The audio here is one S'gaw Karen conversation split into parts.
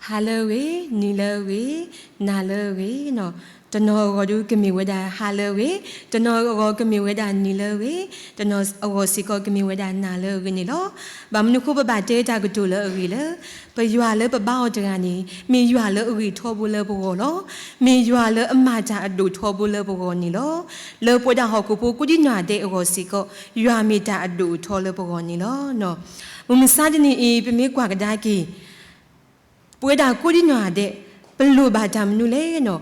ဟါလၢအဂ့ၤ, နံၤလၢအဂ့ၤ, နၤလၢအဂ့ၤနီၤ. တနီၤအဂီၢ်ဒုးကမ့ၢ်ဝဲဒၣ်ဟါလၢအဂ့ၤ, တနီၤအဂီၢ်ကမ့ၢ်ဝဲဒၣ်နံၤလၢအဂ့ၤ, တနီၤအဂီၢ်စ့ၢ်ကီးကမ့ၢ်ဝဲဒၣ်နၤလၢအဂ့ၤန့ၣ်လီၤ. ဘၣ်မနုၤဃိပဘၣ်တဲတၢ်ကတိၤလၢအဂ့ၤလၢ ပယွၤလၢပဘါအီၤတဂၤန့ၣ် မ့ၢ်ယွၤလၢအဂ့ၤထီဘိလၢပဂီၢ်လီၤ. မ့ၢ်ယွၤလၢအမၤတၢ်အဒိၣ်ထီဘိလၢပဂီၢ်န့ၣ်လီၤ. လၢပဝဲဒၣ်ဟီၣ်ခိၣ်ဖိကိးဒံနီၢ်ဂၤဒဲးအဂီၢ်စ့ၢ်ကီး ယွၤမ့ၢ်တၢ်အဒိၣ်အထီလၢပဂီၢ်န့ၣ်လီၤ. မုၢ်မဆါတနံၤအံၤ ပမ့ၢ်ကွၢ်ကဒါက့ၤ ပဝဲဒၣ်ကိးဒံနီၢ်ဂၤဒဲး ပလိၣ်ဘၣ်တၢ်မနုၤလဲၣ်နီၤ.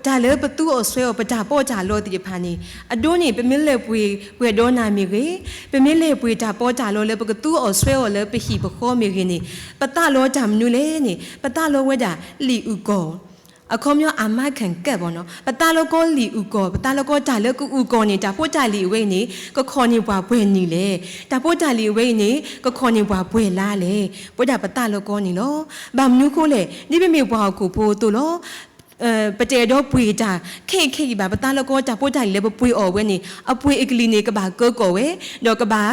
တၢ်လၢပသူအီၤစွဲအီၤ ပတၢ်ပီးတၢ်လီသ့ၣ်တဖၣ်န့ၣ် အဒိန့ၣ် ပမ့ၢ်လဲၤပှ့ၤပှဲၤဒီးနၤမ့ၢ်ဂ့ၤ, ပမ့ၢ်လဲၤပှ့ၤတၢ်ပီးတၢ်လီလၢပကသူအီၤစွဲအီၤလၢပဟံၣ်ပဃီမ့ၢ်ဂ့ၤန့ၣ် ပသးလီတၢ်မနုၤလဲၣ်န့ၣ် ပသးလီဝဲဒၣ်လံာ်အုၣ်ကီၢ် အခီပညီ အမါခၢၣ်ကၢၣ်ဘၣ်နီၤ. ပသးလီကီလံာ်အုၣ်ကီၢ်, ပသးလီကီတၢ်လၢကအုၣ်ကီၢ်န့ၣ် တၢ်ဖိတၢ်လံၤအဝဲအံၤန့ၣ် ကခိးန့ၢ်ပှၤပှဲၤနံၣ်လဲၣ်. တၢ်ဖိတၢ်လံၤအဝဲအံၤန့ၣ် ကခိးန့ၢ်ပှၤပှဲၤလါလဲၣ်. ပဝဲဒၣ်ပသးလီကီန့ၣ်လီၤ. ဘၣ်မနုၤဃိလဲၣ်, ဒ်ပမ့ၢ်ပှၤဟီၣ်ခိၣ်ဖိအသိးလီၤ. ပတအဲၣ်ဒိးပှ့ၤတၢ်ခဲအံၤခဲအံၤဘၣ်. ပသးလီကီတၢ်ဖိတၢ်လံၤလၢပပှ့ၤအီၤဝဲန့ၣ် အပှ့ၤအကလံၤန့ၣ် ကဘၣ်ကၢကီၢ်ဝဲ, ဒီးကဘၣ်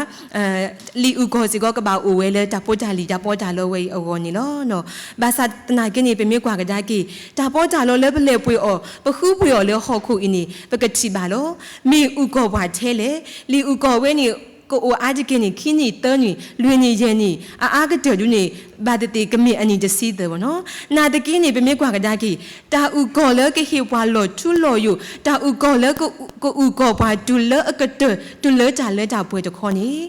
လံာ်အုၣ်ကီၢ်စ့ၢ်ကီး ကဘၣ်အိၣ်ဝဲလၢတၢ်ဖိတၢ်လံၤတၢ်ပီးတၢ်လီဝဲအံၤအဂီၢ်န့ၣ်လီၤ. ဘၣ်ဆၣ်သနာ်က့န့ၣ် ပမ့ၢ်ကွၢ်ကဒါက့ၤ တၢ်ပီးတၢ်လီလၢပလဲၤပှ့ၤအီၤ ပဃုပှ့ၤအီၤလၢဟီၣ်ခိၣ်အံၤန့ၣ် ပကထံၣ်ဘၣ်လီၤ. မ့ၢ်အုၣ်ကီၢ်ပှၤထဲလဲၣ်. လံာ်အုၣ်ကီၢ်ဝဲန့ၣ် ကအိၣ်အါတက့ၢ်န့ၣ် ခံနံၣ်သၢနံၣ် လွံၢ်နံၣ်ယဲၢ်နံၣ် အအါကတၢၢ်ဒုန့ၣ် ဘၣ်သ့ၣ်သ့ၣ်ကမ့ၢ်အနံၣ်တဆံသၢဘၣ်နီၤ. နာ်သက့န့ၣ် ပမ့ၢ်ကွၢ်ကဒါက့ၤ တၢ်အုၣ်ကီၢ်လၢကဟ့ၣ်ပှၤလီၤထူလီၤယိာ်, တၢ်အုၣ်ကီၢ်လၢ ကအုၣ်ကီၢ်ပှၤတုၤလၢအကတၢၢ် တုၤလၢတၢ်လၢတၢ်ပှဲၤတခီန့ၣ်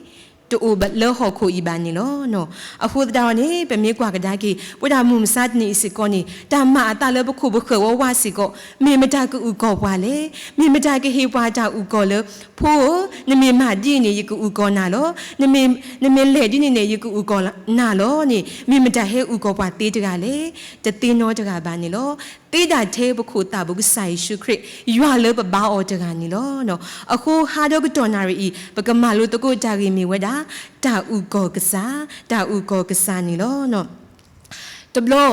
တအိၣ်လၢဟီၣ်ခိၣ်အံၤဘၣ်န့ၣ်လီၤ. အဃိသတးဒီးန့ၣ် ပမ့ၢ်ကွၢ်ကဒါက့ၤ ပဝဲဒၣ်မုၢ်မဆါတနံၤအံၤစ့ၢ်ကီးန့ၣ် တၢ်မၤအသးလၢပခိၣ်ပဃၢၤဝဲဝါစ့ၢ်ကီး မ့ၢ်မတၤကအုၣ်ကီၢ်ပှၤလဲၣ်. မ့ၢ်မတၤကဟ့ၣ်ပှၤတၢ်အုၣ်ကီၢ်လၢ ဖိဧၢ, နမ့ၢ်မၤဒ်အံၤန့ၣ် ယကအုၣ်ကီၢ်နၤလီၤ. နမ့ၢ်လဲၤဒ်န့ၣ်န့ၣ် ယကအုၣ်ကီၢ်နၤလီၤန့ၣ် မ့ၢ်မတၤဟဲအုၣ်ကီၢ်ပှၤသ့တဂၤလဲၣ်. တသ့နီတဂၤဘၣ်န့ၣ်လီၤ. သ့ဒၣ်ထဲပခိၣ်သးဘိကစၢ်ယ့ၣ်ၡူးခရံာ် ယွၤလၢပဘါအီၤတဂၤန့ၣ်လီၤ. အဃိဟါဒီကတီၢ်နၣ်ရံၣ်အံၤ ပကမၤလိသကိးတၢ်ဂ့ၢ်မ့ၢ်ဝဲဒၣ် တၢ်အုၣ်ကီၢ်ကစၢ်, တၢ်အုၣ်ကီၢ်ကစၢ်န့ၣ်လီၤ. တဘျီ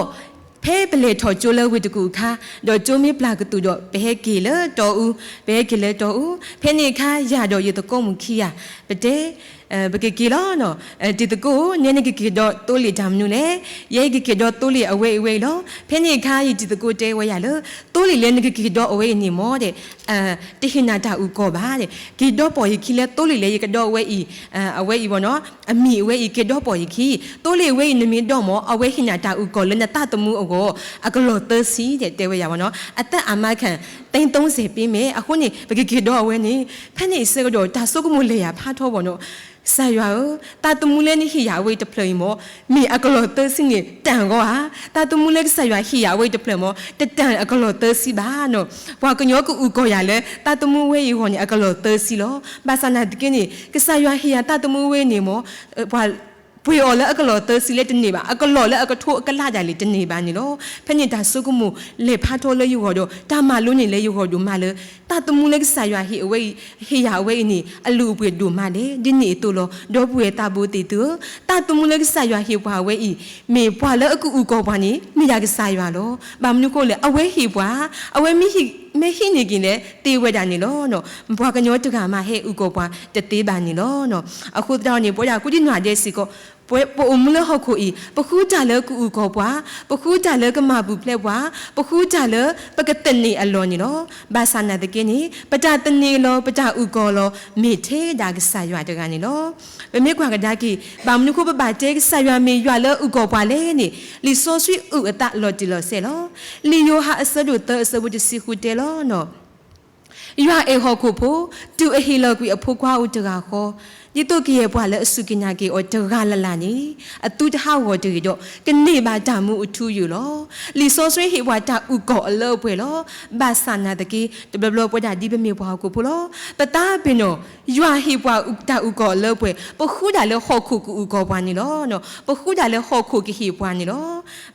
ဖဲပလဲၤထီၣ်ကၠိလၢဝ့ၢ်တကူၣ်အခါ, ဒီးကၠိမ့ၢ်ပျၢ်ကသူၣ်ဒီး ပဟဲက့ၤလၢတီအူ, ပဟဲက့ၤလၢတီအူ, ဖဲန့ၣ်အခါ ယၤဒီးယသကိးမုၣ်ခံဂၤ ပတဲ ပကက့ၤလီၤ. တံၤသကိး, နဲနကက့ၤဒီးသိလ့ၣ်တၢ်မနုၤလဲၣ်. ယဲယကက့ၤဒီးသိလ့ၣ်အဝဲအံၤဝဲအံၤလီၤ. ဖဲန့ၣ်အခါ ယတံၤသကိးတဲဝဲယၤလၢ သိလ့ၣ်လၢနကက့ၤဒီးအဝဲအံၤန့ၣ်မ့ၢ်ဒီး တဟ့ၣ်နၤတၢ်အုၣ်ကီၢ်ဘၣ်ဒီး က့ၤဒီးပိာ်ယခံလၢသိလ့ၣ်လၢယကဒီးအဝဲအံၤ, အဝဲအံၤဘၣ်နီၤ, အမံၤအဝဲအံၤ က့ၤဒီးပိာ်ယခံ, သိလ့ၣ်ဝဲအံၤနမ့ၢ်ဒီးမ့ၢ် အဝဲဟ့ၣ်နၤတၢ်အုၣ်ကီၢ်လၢနသးသမူအဂီၢ် အကလီၢ်သၢဆံဒီး တဲဝဲယၤဘၣ်နီၤ, အသးအမါခၣ် သိန်းသုံးဆယ်ပေးမယ်, အဃိန့ၣ် ပကက့ၤဒီးအဝဲန့ၣ်, ဖဲန့ၣ်အဆၢကတီၢ် တၢ်ဆိကမိၣ်လဲၤယၤဖးထီဘၣ်နီၤ, ကစၢ်ယွၤဧၢ, သးသမူလၢနဟ့ၣ်ယၤအဝဲအံၤတဖျၢၣ်အံၤမ့ၢ် မ့ၢ်အကလီၢ်သၢဆံန့ၣ် တၢ်ဂီၢ်ဧါ, သးသမူလၢကစၢ်ယွၤဟ့ၣ်ယၤအဝဲအံၤတဖျၢၣ်မ့ၢ် တတၢ်အကလီၢ်သၢဆံဘၣ်နီၤ, ပှၤကညီကအုၣ်ကီၢ်ယၤလၢ သးသမူဝဲအံၤအဂီၢ်န့ၣ် အကလီၢ်သၢဆံလီၤ. ဘၣ်ဆၣ်နာ်သက့န့ၣ် ကစၢ်ယွၤဟ့ၣ်ယၤသးသမူဝဲအံၤန့ၣ်မ့ၢ် ပှၤ ပှ့ၤအီၤလၢအကလီၢ်သၢဆံလၢတန့ၢ်ဘၣ်, အကလီၢ်လၢအကထိအကလးဒၣ်လဲာ်တန့ၢ်ဘၣ်န့ၣ်လီၤ. ဖဲန့ၣ်တၢ်ဆိကမိၣ်လဲၤဖးထီလၢယဂီၢ်ဒီး တၢ်မၤလိန့ၣ်လၢယဂီၢ်ဒိၣ်မးလၢ သးသမူလၢကစၢ်ယွၤဟ့ၣ်အဝဲအံၤ, ဟ့ၣ်ယၤအဝဲအံၤန့ၣ် အလုၢ်အပှ့ၤဒိၣ်မးလဲၣ်. ဒ်န့ၣ်အသိးလီၤ. ဒီပုၢ်ဝဲၢ်သးဘိသ့ၣ်သုဧၢ, သးသမူလၢကစၢ်ယွၤဟ့ၣ်ပှၤအဝဲအံၤ မ့ၢ်ပှၤလၢအကအုၣ်ကီၢ်ပှၤန့ၣ် မ့ၢ်ဒၣ်ကစၢ်ယွၤလီၤ. ဘၣ်မနုၤဃိလဲၣ်, အဝဲဟ့ၣ်ပှၤ, အဝဲမ့ၢ်ဟံးန့ၢ်က့ၤလဲၣ် သ့ဝဲဒၣ်န့ၣ်လီၤ. ပှၤကညီတဂၤမးဟဲအုၣ်ကီၢ်ပှၤတသ့ဘၣ်န့ၣ်လီၤ. အဃိသတးန့ၣ် ပဝဲဒၣ်ကိးဒံနီၢ်ဒဲးစ့ၢ်ကီး ပအိၣ်မူလၢဟီၣ်ခိၣ်အံၤ ပဃုတၢ်လၢကအုၣ်ကီၢ်ပှၤ, ပဃုတၢ်လၢကမၤပူၤဖျဲးပှၤ, ပဃုတၢ်လၢပကသန့ၤအလီၢ်န့ၣ်လီၤ. ဘၣ်ဆၣ်နာ်သက့န့ၣ် ပတၢ်သန့ၤအလီၢ် ပတၢ်အုၣ်ကီၢ်အလီၢ် မ့ၢ်ထဲဒၣ်ကစၢ်ယွၤတဂၤန့ၣ်လီၤ. ပမ့ၢ်ကွၢ်ကဒါက့ၤ ဘၣ်မနုၤဃိပဘၣ်တဲကစၢ်ယွၤမ့ၢ်ယွၤလၢအုၣ်ကီၢ်ပှၤလဲၣ်န့ၣ် လံာ်စီဆှံအုၣ်အသးလီၤတံၢ်လီၤဆဲးလီၤ. လံာ်ယိၤဟၣ်အဆၢဒိၣ်သၢအဆၢဖိတဆံဃုတဲလီၤ. ယွၤအဲၣ်ဟီၣ်ခိၣ်ဖိ တုၤအဟ့ၣ်လီၤကွံာ်အဖိခွါအိၣ်တဂၤဃီ, ဒ်သိးကယဲၢ်ပှၤလၢအစူၢ်က့ၤနာ်က့ၤအီၤတဂၤလၢ်လၢ်န့ၣ် အသုတဟးဂီၤတဂ့ၤဒီး ကန့ၢ်ဘၣ်တၢ်မူအထူအယိာ်လီၤ. လံာ်စီဆှံဟ့ၣ်ပှၤတၢ်အုၣ်ကီၢ်အလၢအပှဲၤလီၤ. ဘၣ်ဆၣ်နာ်သက့ တဘျီဘျီပဝဲဒၣ်ဒ်ပမ့ၢ်ပှၤဟီၣ်ခိၣ်ဖိလီၤ. ပသးပ့ၤနီၣ် ယွၤဟ့ၣ်ပှၤတၢ်အုၣ်ကီၢ်အလၢအပှဲၤ, ပဃုဒၣ်လၢဟီၣ်ခိၣ်ကအုၣ်ကီၢ်ပှၤန့ၣ်လီၤ. ပဃုဒၣ်လၢဟီၣ်ခိၣ်ကဟ့ၣ်ပှၤန့ၣ်လီၤ.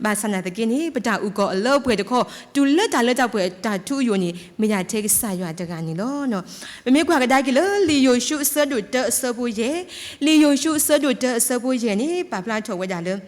ဘၣ်ဆၣ်နာ်သက့န့ၣ် ပတၢ်အုၣ်ကီၢ်အလၢအပှဲၤတခီ တုၤလၢတၢ်လၢတၢ်ပှဲၤတၢ်ထူအယိာ်န့ၣ် မ့ၢ်ဒၣ်ထဲကစၢ်ယွၤတဂၤန့ၣ်လီၤ. ပမ့ၢ်ကွၢ်ကဒါက့ၤလၢလံာ်ယိၤၡူအဆၢဒိၣ်တၢအဆၢဖိယဲၢ်, လံာ်ယိၤၡူအဆၢဒိၣ်တၢအဆၢဖိယဲၢ်န့ၣ် ပာ်ဖျါထီၣ်ဝဲဒၣ်လၢ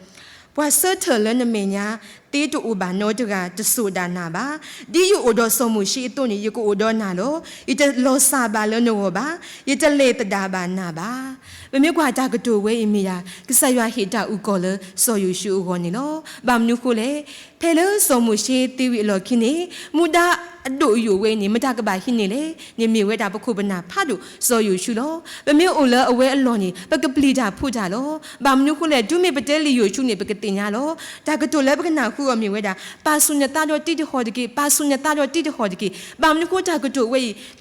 ပှၤဆၢထၢၣ်လၢနမဲာ်ညါ သ့တအိၣ်ဘၣ်နီတဂၤတစိၤဒၣ်နၤဘၣ်. ဒ်ယအိၣ်ဒီးစီၤမိၤၡ့အသိးန့ၣ် ယကအိၣ်ဒီးနၤလီၤ. ယတလီၤစၢ်ဘၣ်လၢနဂီၢ်ဘၣ်. ယတလဲၤသဒၣ်ဘၣ်နၤဘၣ်. ပမ့ၢ်ကွၢ်တၢ်ကတိၤဝဲအံၤမ့ၢ်ဒၣ် ကစၢ်ယွၤဟ့ၣ်တၢ်အုၣ်ကီၤလၢစီၤယိၤၡူအဂီၢ်န့ၣ်လီၤ. ဘၣ်မနုၤဃိလဲၣ်, ဖဲလၢစီၤမိၤၡ့သ့ဝံၤအလီၢ်ခံန့ၣ် မူဒါအဒိၣ်အယိာ်ဝဲအံၤန့ၣ် မတၤကဘၣ်ဟံးန့ၢ်လဲၣ်န့ၣ် မ့ၢ်ဝဲဒၣ်ပခိၣ်ပနၢ်ဖးဒိၣ်စီၤယိၤၡူလီၤ. ပမ့ၢ်အိၣ်လၢအဝဲအလီၢ်န့ၣ် ပကပျံၤတၢ်ဖုးတၢ်လီၤ. ဘၣ်မနုၤဃိလဲၣ်, တုၤမ့ၢ်ပတဲလံာ်ယိၤၡူန့ၣ် ပကသ့ၣ်ညါလီၤ. တၢ်ကတိၤလၢပကနၢ်ဟူအီၤမ့ၢ်ဝဲဒၣ် ပာ်ဆူၣ်နသးဒီးတံၤတဟီၣ်တက့ၢ်, ပာ်ဆူၣ်နသးဒီးတံၤတဟီၣ်တက့ၢ်. ဘၣ်မနုၤဃိတၢ်ကတိၤဝဲ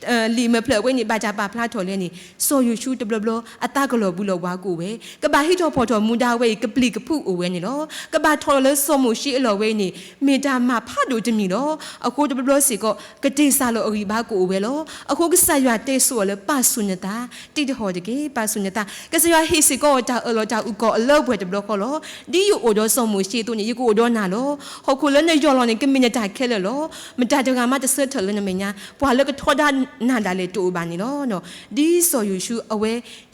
အံၤ လံာ်မၢဖျၢၣ်ဝဲန့ၣ် ဘၣ်တၢ်ပာ်ဖျါထီၣ်လဲၣ်န့ၣ် စီၤယိၤၡူတဘျီဘျီ အသးကလီၤဘှံးလီၤဘှါကအိၣ်ဝဲ, ကဘၣ်ဟံးထီၣ်ဖီၣ်ထီၣ်မူဒါဝဲအံၤ ကပျံၤကဖုးအိၣ်ဝဲန့ၣ်လီၤ. ကဘၣ်ထီၣ်လီၤလၢစီၤမိၤၡ့အလီၢ်ဝဲအံၤန့ၣ် မ့ၢ်တၢ်မၤဖးဒိၣ်တမံၤလီၤ. အဃိတဘျီဘျီစ့ၢ်ကီး ကတ့ၢ်စၢ်လီၤအဂံၢ်ဘါကအိၣ်ဝဲလီၤ. အဃိကစၢ်ယွၤတဲဆိၣ်အီၤလၢပာ်ဆူၣ်နသး တံၤတဟီၣ်တက့ၢ်, ပာ်ဆူၣ်နသး. ကစၢ်ယွၤဟ့ၣ်စ့ၢ်ကီးအီၤတၢ်အၢၣ်လီၤတၢ်အုၣ်ကီၤအလၢအပှဲၤတဘျီဃီလီၤ. ဒ်ယအိၣ်ဒီးစီၤမိၤၡ့အသိးန့ၣ် ယကအိၣ်ဒီးနၤလီၤ. ဟီၣ်ခိၣ်လၢနယီၢ်လီၤန့ၣ် ကမ့ၢ်နတၢ်ခဲလၢာ်လီၤ. မတၤတဂၤမးတဆၢထၢၣ်လၢနမဲာ်ညါ, ပှၤလၢကထီဒါနၤဒၣ်လဲာ်တအိၣ်ဘၣ်န့ၣ်လီၤ. ဒ်စီၤယိၤၡူအဝဲ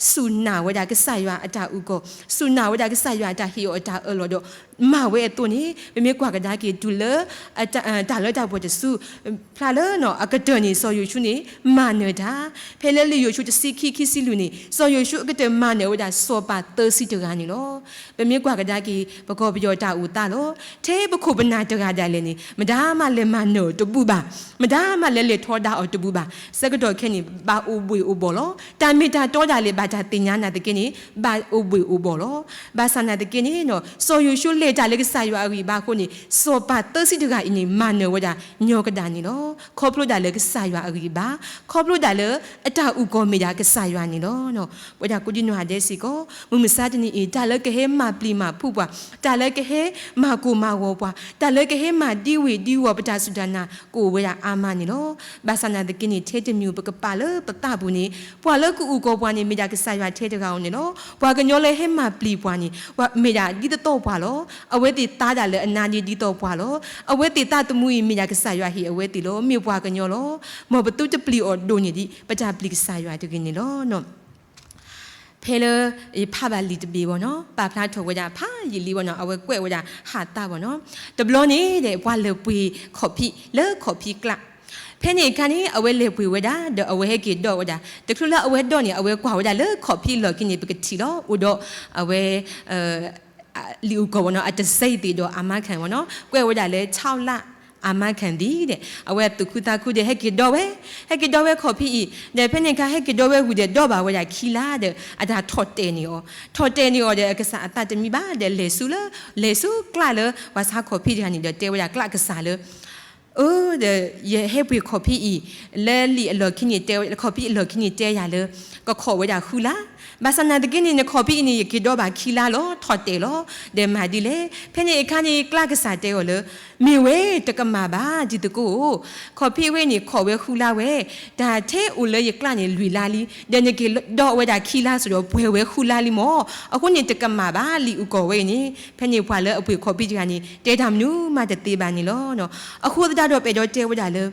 စူၢ်နာ်ဝဲဒၣ်ကစၢ်ယွၤအတၢ်အုၣ်ကီၤ, စူၢ်နာ်ဝဲဒၣ်ကစၢ်ယွၤအတၢ်ဟ့ၣ်အီၤအတၢ်အၢၣ်လီၤဒီး မၤဝဲအသိးန့ၣ် ပမ့ၢ်ကွၢ်ကဒါက့ၤတုၤလၢ တၢ်လၢတၢ်ပှဲၤတစု ဖျါလၢအကတၢၢ်န့ၣ် စီၤယိၤၡူန့ၣ် မၤနၢၤတၢ်, ဖဲလၢလံာ်ယိၤၡူတဆံခံ ခံဆံလွံၢ်န့ၣ် စီၤယိၤၡူအကတၢၢ်မၤနၢၤဝဲဒၣ်စီၤပၤသၢဆံတဂၤန့ၣ်လီၤ. ပမ့ၢ်ကွၢ်ကဒါက့ၤ ပကီၢ်ပယီၤတၢ်အိၣ်သးလီၤ. ထဲပခိၣ်ပနၢ်တဂၤဒၣ်လဲာ်န့ၣ် မတၤမးလဲၤမၤနၢၤအီၤတဘူၣ်ဘၣ်, မတၤမးလဲၤလဲၤထီဒါအီၤတဘူၣ်ဘၣ်. ဆၢကတီၢ်ခဲအံၤန့ၣ် ဘၣ်အိၣ်ဘှ့ၣ်အိၣ်ဘှီၣ်လီၤ. တၢ်မ့ၢ်တၢ်တီဒၣ်လဲာ်ဘၣ်တၢ်သ့ၣ်ညါနၤသက့န့ၣ် ဘၣ်အိၣ်ဘှ့ၣ်အိၣ်ဘှီၣ်လီၤ. ဘၣ်ဆၣ်နာ်သက့န့ၣ် စီၤယိၤၡူလဲၤတၢ်လၢကစၢ်ယွၤအဂံၢ်ဘါအဃိန့ၣ် စီၤပၤသၢဆံတဂၤအံၤန့ၣ် မၤနၢၤဝဲဒၣ်ညီကဒၣ်န့ၣ်လီၤ. ခီဖျိဒၣ်လၢကစၢ်ယွၤအဂံၢ်ဘါ, ခီဖျိဒၣ်လၢအတၢ်အုၣ်ကီၤမ့ၢ်ဒၣ်ကစၢ်ယွၤန့ၣ်လီၤ. ပဝဲဒၣ်ကိးဒံနီၢ်ဂၤဒဲးစ့ၢ်ကီး မုၢ်မဆါတနံၤအံၤ တၢ်လၢကဟဲမၤပျံၤမၤဖုးပှၤ, တၢ်လၢကဟဲမၤကိၢ်မၤဂီၤပှၤ, တၢ်လၢကဟဲမၤဒံဝ့ၢ်ဒံဝီၤပတၢ်စူၢ်တၢ်နာ် ကအိၣ်ဝဲဒၣ်အါမးန့ၣ်လီၤ. ဘၣ်ဆၣ်နာ်သက့န့ၣ် ထဲတမံၤပကပာ်လၢပသးပူၤန့ၣ် ပှၤလၢကအုၣ်ကီၤပှၤန့ၣ် မ့ၢ်ဒၣ်ကစၢ်ယွၤထဲတဂၤဧိၤန့ၣ်လီၤ. ပှၤကညီလၢဟဲမၤပျံၤပှၤန့ၣ် မ့ၢ်ဒၣ်ဒ်သိးသိးပှၤလီၤ. အဝဲသ့ၣ်သါဒၣ်လၢအနါဒ်သိးသိးပှၤလီၤ. အဝဲသ့ၣ်သးသမူအံၤ မ့ၢ်ဒၣ်ကစၢ်ယွၤဟ့ၣ်အဝဲသ့ၣ်လီၤ. မ့ၢ်ပှၤကညီလီၤ. မ်ပသုတပျံၤအီၤဒိၣ်န့ၢ်ဒံး ပတၢ်ပျံၤကစၢ်ယွၤတဂ့ၤန့ၣ်လီၤ. ဖဲလၢယဖးဘၣ်လံာ်တဘ့ၣ်ဘၣ်နီၤ, ပာ်ဖျါထီၣ်ဝဲဒၣ်ဖးယံာ်လံဘၣ်နီၤ, အဝဲကွဲးဝဲဒၣ်ဟးသးဘၣ်နီၤ. တဘျီန့ၣ်ဒီး ပှၤလဲၤပှ့ၤခီၣ်ဖံးလၢခီၣ်ဖံးကျး. ဖဲန့ၣ်အခါန့ၣ် အဝဲလဲၤပှ့ၤဝဲဒၣ် ဒီးအဝဲဟဲက့ၤဒီးဝဲဒၣ်. တချုးလၢအဝဲဒီးန့ၣ် အဝဲကွၢ်ဝဲဒၣ်လၢခီၣ်ဖံးအလီၢ်ခံန့ၣ် ပကထံၣ်လီၤ အိၣ်ဒီးအဝဲ လံာ်အုၣ်ကီၤဘၣ်နီၤ, အတစဲးသ့ၣ်ဒီးအမါခၣ်ဘၣ်နီၤ, ကွဲးဝဲဒၣ်လၢ ဆီလၣ်အမါခၣ်သံဒီး အဝဲသူၣ်ခုသးခုဒီး ဟဲက့ၤဒီးဝဲ, ဟဲက့ၤဒီးဝဲခီၣ်ဖံးအံၤ, ဒီးဖဲန့ၣ်အခါ ဟဲက့ၤဒီးဝဲဝံၤဒီး ဒီးဘၣ်ဝဲဒၣ်ခံလါဒီး အတၢ်ထီၣ်တဲာ်န့ၢ်အီၤ, ထီၣ်တဲာ်န့ၢ်အီၤဒီး အကစၢ်အသးတမံဘၣ်ဒီး လဲၤဆူလၢ လဲၤဆူကျးလၢ ပှၤဆါခီၣ်ဖံးတဂၤန့ၣ်ဒီး တဲဝဲဒၣ်ကျးကစၢ်လၢ အၢ ဒီး ယဟဲပှ့ၤခီၣ်ဖံးအံၤ လၢလံာ်အလီၢ်ခံန့ၣ်တဲ ခီၣ်ဖံးအလီၢ်ခံန့ၣ်တဲယၤလၢ ကခီၣ်ဝဲဒၣ်ဃုလါ, ဘၣ်ဆၣ်နာ်သက့န့ၣ် နခီၣ်ဖံးအံၤန့ၣ် ယက့ၤဒီးဘၣ်ခံလါလီၤ, ထီၣ်တဲာ်လီၤ, ဒီးမၤဒ်လဲၣ်. ဖဲန့ၣ်အခါန့ၣ် ကျးကစၢ်တဲအီၤလၢ မ့ၢ်ဝဲတကမၣ်ဘၣ် တံၤသကိးဧၢ, ခီၣ်ဖံးဝဲန့ၣ် ခီၣ်ဝဲဃုလါဝဲ, တၢ်ထဲအိၣ်လၢယကျးန့ၣ် လွံၢ်လါလံ, ဒီးနက့ၤဒီးဝဲဒၣ်ခံလါစ့ၢ်ဒီး ပှဲၤဝဲဃုလါလံမၢ်, အဃိန့ၣ် တကမၣ်ဘၣ် လံာ်အုၣ်ကီၤဝဲအံၤန့ၣ်. ဖဲန့ၣ်ပှၤလၢအပှ့ၤခီၣ်ဖံးတဂၤန့ၣ် တဲတၢ်မနုၤမးတသ့ဘၣ်န့ၣ်လီၤ. အဃိသတးဒီး ပအဲၣ်ဒိးတဲဝဲဒၣ်လၢ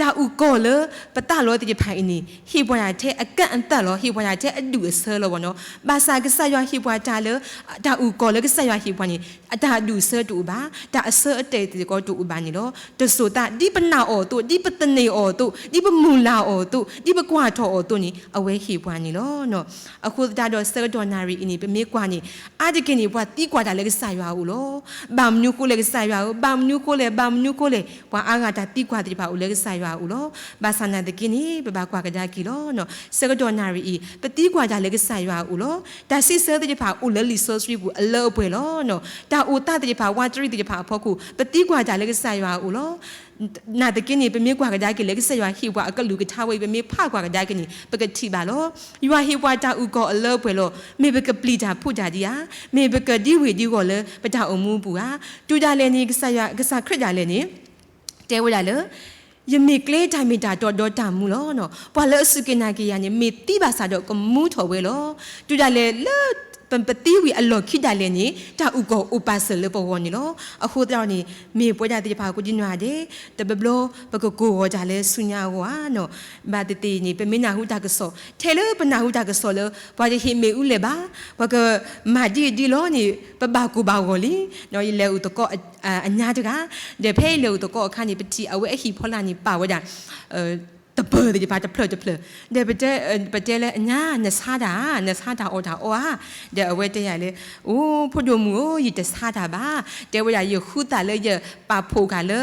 တၢ်အုၣ်ကီၤလၢပသးလီသ့ၣ်တဖၣ်အံၤန့ၣ် ဟ့ၣ်ပှၤဒၣ်ထဲအကန့်အသတ်လီၤ, ဟ့ၣ်ပှၤဒၣ်ထဲအဒူၣ်အဆၢလီၤဘၣ်နီၤ. ဘၣ်ဆၣ်ကစၢ်ယွၤဟ့ၣ်ပှၤတၢ်လၢ တၢ်အုၣ်ကီၤလၢကစၢ်ယွၤဟ့ၣ်ပှၤန့ၣ် အတၢ်အဒူၣ်အဆၢတအိၣ်ဘၣ်, တၢ်အဆၢအတဲာ်စ့ၢ်ကီးတအိၣ်ဘၣ်န့ၣ်လီၤ. တစိၤသး ဒ်ပနာ်အီၤအသိး, ဒ်ပသန့ၤအီၤအသိး, ဒ်ပမုၢ်လၢ်အီၤအသိး, ဒ်ပကွၢ်ထီၣ်အီၤအသိးန့ၣ် အဝဲဟ့ၣ်ပှၤန့ၣ်လီၤ. အဃိသတးဒီး ဆၢကတီၢ်နၣ်ရံၣ်အံၤန့ၣ် ပမ့ၢ်ကွၢ်န့ၣ် အါတက့ၢ်န့ၣ် ပှၤသံကွၢ်တၢ်လၢကစၢ်ယွၤအအိၣ်လီၤ. ဘၣ်မနုၤဃိလဲၣ်ကစၢ်ယွၤဧၢ, ဘၣ်မနုၤဃိလဲၣ်, ဘၣ်မနုၤဃိလဲၣ်, ပှၤအါဂၤတၢ်သံကွၢ်သ့ၣ်တဖၣ်အိၣ်လၢကစၢ်ယွၤအအိၣ်လီၤ. ဘၣ်ဆၣ်နာ်သက့န့ၣ် ပဘၣ်ကွၢ်ကဒါက့ၤလီၤ. ဆၢကတီၢ်နၣ်ရံၣ်အံၤ ပသံကွၢ်တၢ်လၢကစၢ်ယွၤအအိၣ်လီၤ. တၢ်စံးဆၢသ့ၣ်တဖၣ်အိၣ်လၢလံာ်စီဆှံပူၤအလၢအပှဲၤလီၤ. တၢ်အိၣ်သးသ့ၣ်တဖၣ် ဝးတရံးသ့ၣ်တဖၣ်အဖီခိၣ် ပသံကွၢ်တၢ်လၢကစၢ်ယွၤအအိၣ်လီၤ. နာ်သက့န့ၣ် ပမ့ၢ်ကွၢ်ကဒါက့ၤလၢ ကစၢ်ယွၤဟ့ၣ်ပှၤအကလုၢ်ကထါဝဲအံၤ ပမ့ၢ်ဖးကွၢ်ကဒါက့ၤန့ၣ် ပကထံၣ်ဘၣ်လီၤ. ယွၤဟ့ၣ်ပှၤတၢ်အုၣ်ကီၤအလၢအပှဲၤလီၤ. မ့ၢ်ပကပျံၤတၢ်ဖုးတၢ်ဒံးဧါ, မ့ၢ်ပကဒံဝ့ၢ်ဒံဂီၢ်လၢပတၢ်အိၣ်မူအပူၤဧါ, တုၤဒၣ်လဲာ်န့ၣ် ကစၢ်ယွၤ ကစၢ်ခရံာ်ဒၣ်လဲာ်န့ၣ် တဲဝဲဒၣ်လၢ ယမ့ၢ်ကျဲတၢ်မ့ၢ်တၢ်တီဒီးတၢ်မူလီၤ. ပှၤလၢအစူၢ်က့ၤနာ်က့ၤယၤန့ၣ် မ့ၢ်သံဘၣ်ဆၣ်ဒီးကမူထီၣ်ဝဲလီၤ. တုၤဒၣ်လဲာ်လၢ ပသံဝံၤအလီၢ်ခံဒၣ်လဲာ်န့ၣ် တၢ်အုၣ်ကီၤအိၣ်ပာ်စၢၤလၢပဂီၢ်န့ၣ်လီၤ. အဃိသတးန့ၣ် မ့ၢ်ပဝဲဒၣ်သ့ၣ်တဖၣ်ကိးဒံနီၢ်ဂၤဒဲး တဘျီဘျီ ပကကိၢ်ဂီၤတၢ်လၢဆူညါအဂီၢ်ဧါနီၤ. ဘၣ်သ့ၣ်သ့ၣ်န့ၣ် ပမ့ၢ်နၢ်ဟူတၢ်ကစီၣ် ထဲလၢပနၢ်ဟူတၢ်ကစီၣ်လၢ ပှၤတဟ့ၣ်မ့ၣ်အူလဲၣ်ဘၣ်, ပှၤကမၤဒ်အံၤဒ်လီၤန့ၣ် ပဘၣ်ကိၢ်ဘၣ်ဂီၤလံ. ယလဲၤအိၣ်သကိးအညါတဂၤ, ဒီးဖဲယလဲၤအိၣ်သကိးအခါန့ၣ် ပထံၣ်အဝဲအဟံၣ်ဖီလာ်န့ၣ် ပာ်ဝဲဒၣ် တပၢၢ်သ့ၣ်တဖၣ်တဖျၢၣ်တဖျၢၣ်, ဒီးပတဲ, ပတဲလၢအညါ နဆါတၢ်ဧါ, နဆါတၢ်အီၣ်တၢ်အီဧါ. ဒီးအဝဲတဲယၤလၢ အိ ဖိဒိၣ်မုၣ်ဧၢ, ယတဆါတၢ်ဘၣ်. တဲဝဲဒၣ် ယဃုသးလၢယပာ်ဖှိၣ်ဃာ်လၢ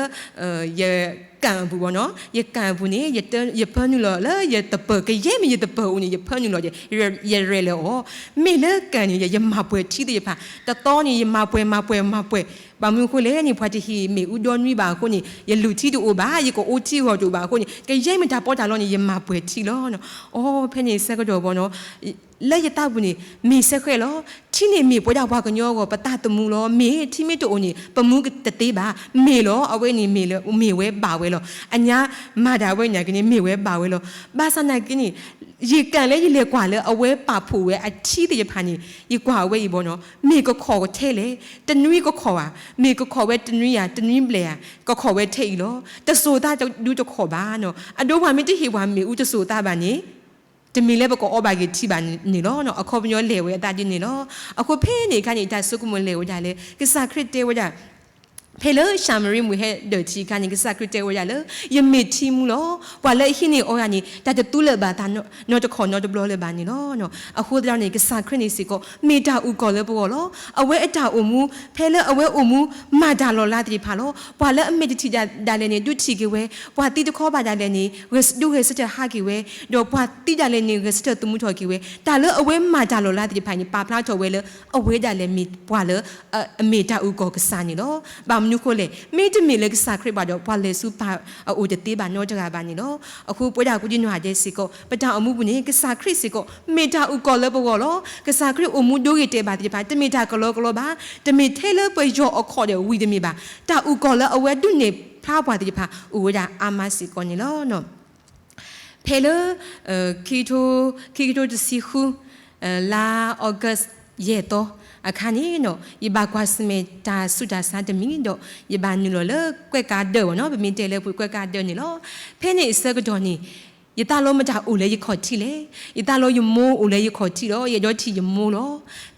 ယကၣ်အပူၤဘၣ်နီၤ, ယကၣ်အပူၤန့ၣ် ယပၢနုာ်လီၤလၢယတပၢၢ်, ကယဲၢ်မ့ၢ်ယတပၢၢ်အိၣ်န့ၣ် ယပၢနုာ်လီၤ, ယရဲၣ်လၢအီၤ. မ့ၢ်လၢကၣ်န့ၣ် ယမၤပှဲၤထံသ့ၣ်တဖၣ်, တသီန့ၣ် ယမၤပှဲၤ မၤပှဲၤ မၤပှဲၤ, ဘၣ်မနုၤအဃိလဲၣ်န့ၣ် ပှၤတဟ့ၣ်မ့ၣ်အူဒီနွံဘၣ်အဃိန့ၣ် ယလူၢ်ထံတအိၣ်ဘၣ်, ယကအိၣ်ထံအဂီၢ်တအိၣ်ဘၣ်အဃိန့ၣ် ကယဲၢ်မ့ၢ်တၢ်ပီးတၢ်လီန့ၣ် ယမၤပှဲၤထံလီၤ. အိ ဖဲန့ၣ်ဆၢကတီၢ်ဘၣ်နီၤ လၢယသးပူၤန့ၣ် မ့ၢ်ဆဲးဃဲးလီၤ. ထံန့ၣ်မ့ၢ်ပဝဲဒၣ်ပှၤကညီအဂီၢ် ပသးသမူလီၤ. မ့ၢ်ထံမ့ၢ်တအိၣ်န့ၣ် ပမူတသ့ဘၣ်. မ့ၢ်လီၤ. အဝဲန့ၣ်မ့ၢ်လၢ မ့ၢ်ဝဲဘၣ်ဝဲလီၤ. အညါမၤတၢ်ဝဲန့ၣ်က့န့ၣ် မ့ၢ်ဝဲဘၣ်ဝဲလီၤ. ဘၣ်ဆၣ်နာ်က့န့ၣ် ယကၣ်လၢယလဲၤကွၢ်လၢအဝဲပာ်ဖှိၣ်ဝဲအထံသ့ၣ်တဖၣ်န့ၣ် ယကွၢ်အဝဲအံၤဘၣ်နီၤ မ့ၢ်ကခီၣ်ထဲလဲၣ်, တနွံကခီၣ်ဘၣ်, မ့ၢ်ကခီၣ်ဝဲတနွံဧါ တနွံဘျဲၣ်ဧါ, ကခီၣ်ဝဲထဲအံၤလီၤ. တစိၤသးဒုတခီၣ်ဘၣ်နီၤ. အဒိပှၤမ့ၢ်တဟ့ၣ်ပှၤမ့ၣ်အူတစိၤသးဘၣ်န့ၣ် တမ့ၢ်လၢပကအီဘၣ်က့ၤထံဘၣ်န့ၣ်လီၤ. အခီပညီလဲၤဝဲအသးဒ်န့ၣ်လီၤ. အဃိဖဲန့ၣ်အခါန့ၣ် တၢ်ဆိကမိၣ်လဲၤဝဲဒၣ်လၢ ကစၢ်ခရံာ်တဲဝဲဒၣ် ဖဲလၢၡၤမရံမုၣ်ဟဲဒၢးထံအခါန့ၣ် ကစၢ်ခရံာ်တဲဝဲဒၣ်လၢ ယမ့ၢ်ထံမူလီၤ. ပှၤလၢအဟံးန့ၢ်အီယၤန့ၣ် တၢ်တသူလၢၤဘၣ်သးနီတခီၣ်နီတဘျီလၢၤဘၣ်န့ၣ်လီၤ. အဃိသတးန့ၣ် ကစၢ်ခရံာ်န့ၣ်စ့ၢ်ကီး မ့ၢ်တၢ်အုၣ်ကီၤလၢပဂီၢ်လီၤ. အဝဲအတၢ်အိၣ်မူ ဖဲလၢအဝဲအိၣ်မူ မၤတၢ်လီၤလးသ့ၣ်တဖၣ်လီၤ. ပှၤလၢအမဲာ်တထံၣ်ဒၣ်လဲာ်န့ၣ် ဒုးထံၣ်က့ၤဝဲ, ပှၤသံတခီဘၣ်ဒၣ်လဲာ်န့ၣ် ဒုးဂဲၤဆၢထၢၣ်ဟးက့ၤဝဲ, ဒီးပှၤသံဒၣ်လဲာ်န့ၣ် ဂဲၤဆၢထၢၣ်သမူထီၣ်က့ၤဝဲ, တၢ်လၢအဝဲမၤတၢ်လီၤလးသ့ၣ်တဖၣ်န့ၣ် ပာ်ဖျါထီၣ်ဝဲလၢ အဝဲဒၣ်လဲာ်မ့ၢ်ပှၤလၢ အမ့ၢ်တၢ်အုၣ်ကီၤကစၢ်န့ၣ်လီၤ. ဘၣ်မနုၤဃိလဲၣ်, မ့တမ့ၢ်လၢကစၢ်ခရံာ်ဘၣ်ဒီး ပှၤလဲၤဆူပၢ်အအိၣ်တသ့ဘၣ်နီတဂၤဘၣ်န့ၣ်လီၤ. အဃိပဝဲဒၣ်ကိးဒံနီၢ်ဂၤဒဲးစ့ၢ်ကီး ပတၢ်အိၣ်မူပူၤန့ၣ် ကစၢ်ခရံာ်စ့ၢ်ကီး မ့ၢ်တၢ်အုၣ်ကီၤလၢပဂီၢ်လီၤ. ကစၢ်ခရံာ်အိၣ်မူဒိဂ့ၤတဲာ်ဘၣ်သ့ၣ်တဖၣ် တမ့ၢ်တၢ်ကလီကလီဘၣ်, တမ့ၢ်ထဲလၢပယီၤအခီၣ်ဒီးဝံၤတမ့ၢ်ဘၣ်, တၢ်အုၣ်ကီၤလၢအဝဲဒုးနဲၣ်ဖျါပှၤသ့ၣ်တဖၣ် အိၣ်ဝဲဒၣ်အါမးစ့ၢ်ကီးန့ၣ်လီၤ. ဖဲလၢ ခံကထိတဆံဃု လါ August ယဲၢ်သီအခါန့ၣ်နီၤ ယဘၣ်ကွၢ်ဆၢၣ်မဲာ်တၢ်ဆူးတၢ်ဆါတမံၤဒီး ယဘၣ်နုာ်လီၤလၢကွဲးကးဒၢးဘၣ်နီၤ, ပမ့ၢ်တဲလၢပှၤကွဲးကးဒၢးန့ၣ်လီၤ. ဖဲန့ၣ်အဆၢကတီၢ်န့ၣ် ယသးလီမတၤအိၣ်လၢယခီၣ်ထံးလဲၣ်, ယသးလီယမိၢ်အိၣ်လၢယခီၣ်ထံးလီၤ. ယအဲၣ်ဒိးထံၣ်ယမိၢ်လီၤ.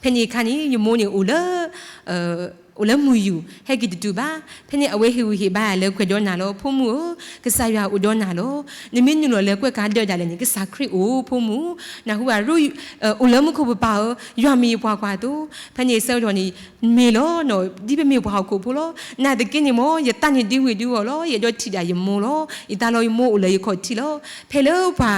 ဖဲန့ၣ်အခါန့ၣ် ယမိၢ်န့ၣ်အိၣ်လၢ အိၣ်လၢမုၢ်ယူၢ် ဟဲက့ၤတတုၤဘၣ်. ဖဲန့ၣ်အဝဲဟ့ၣ်ဂံၢ်ဟ့ၣ်ဘါယၤလၢကွဲးဒီးနၤလီၤ, ဖိမုၣ်ဧၢ, ကစၢ်ယွၤအိၣ်ဒီးနၤလီၤ. နမ့ၢ်နုာ်လီၤလၢကွဲးကးဒၢးဒၣ်လဲာ်န့ၣ် ကစၢ်ခရံာ်အိၣ်ဖိမုၣ်, နၢ်ဟူဧါ, အိၣ်လၢမူခိၣ်ပပၢ်ဧၢ, ယွၤမ့ၢ်ယပှၤကွၢ်သိ, ဖဲန့ၣ်အဆၢကတီၢ်န့ၣ် မ့ၢ်လီၤနီၤ, ဒ်ပမ့ၢ်ပှၤဟီၣ်ခိၣ်ဖိလီၤ. နာ်သက့န့ၣ်မ့ၢ် ယသးန့ၣ်ဒ့ဝံၤဒ့ဝီၤလီၤ. ယအဲၣ်ဒိးထံၣ်ဒၣ်ယမိၢ်လီၤ. ယသးလီယမိၢ်အိၣ်လၢယခီၣ်ထံးလီၤ. ဖဲလၢပှၤ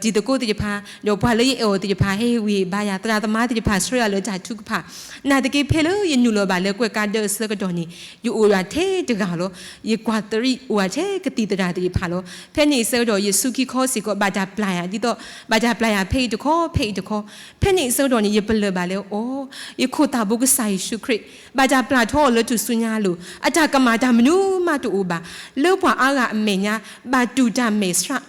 တံၤသကိးသ့ၣ်တဖၣ် ဒီးပှၤလၢယအဲၣ်အီၤသ့ၣ်တဖၣ် ဟဲဟ့ၣ်ဂံၢ်ဟ့ၣ်ဘါယၤ, သရၣ်သမါသ့ၣ်တဖၣ် ဆှၢယၤလၢတၢ်ထုကဖၣ်. နာ်သက့ဖဲလၢယနုာ်လီၤဘၣ်လၢကွဲးကးဒၢးအဆၢကတီၢ်န့ၣ် ယအိၣ်ယွၤထဲတဂၤလီၤ. ယကွၢ်သရံးအိၣ်ယၤထဲကသံၣ်သရၣ်သ့ၣ်တဖၣ်လီၤ. ဖဲန့ၣ်အဆၢကတီၢ် ယဆူခံခီစ့ၢ်ကီး ဘၣ်တၢ်ပျၢ်ယၤ ဒ်သိး ဘၣ်တၢ်ပျၢ်ယၤဖဲအံၤတခီ ဖဲအံၤတခီ. ဖဲန့ၣ်အဆၢကတီၢ်န့ၣ် ယပလၢၢ်ဘၣ်လၢအီၤ, ယခိၣ်သးဘိကစၢ်ယ့ၣ်ၡူးခရံာ် ဘၣ်တၢ်ပျၢ်ထီအီၤလၢထူၣ်စုညါအလိၤ, အတၢ်ကမၣ်တၢ်မနုၤမးတအိၣ်ဘၣ်, လၢပှၤအါဂၤအမဲာ်ညါ ဘၣ်တူၢ်တၢ်မဲာ်ဆှး